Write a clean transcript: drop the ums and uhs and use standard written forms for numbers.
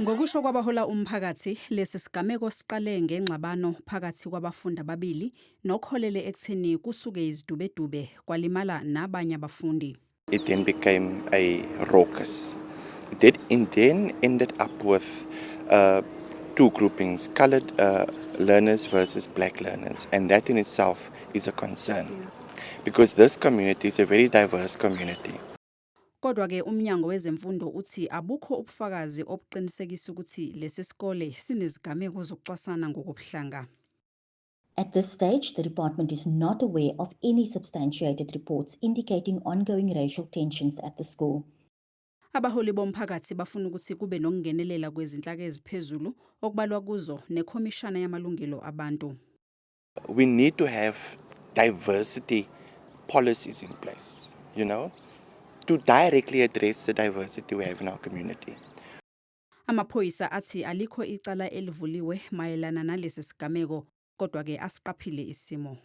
Ngokusho kwabahola umphakathi, lesi sigameko siqale ngengxabano phakathi kwabafundi ababili nokholele ekutheni kusuke izidubedube kwalimala nabanye abafundi. It then became a raucous. It then ended up with two groupings, colored learners versus black learners, and that in itself is a concern because this community is a very diverse community. Kodwa ke umnyango wezemfundo uthi abukho ubufakazi obuqinisekisa ukuthi lesi sikole sinezigameko zokucwasana ngokobuhlanga. At this stage, the department is not aware of any substantiated reports indicating ongoing racial tensions at the school. Abaholi bomphakathi bafuna ukuthi kube nokungenelela kwezinhlaka eziphezulu okubalwa kuzo nekhomishana yamalungelo abantu. We need to have diversity policies in place to directly address the diversity we have in our community. Amaphoyisa athi alikho icala elivuliwe mayelana nalesi sigameko, kodwa ke asiqaphile isimo.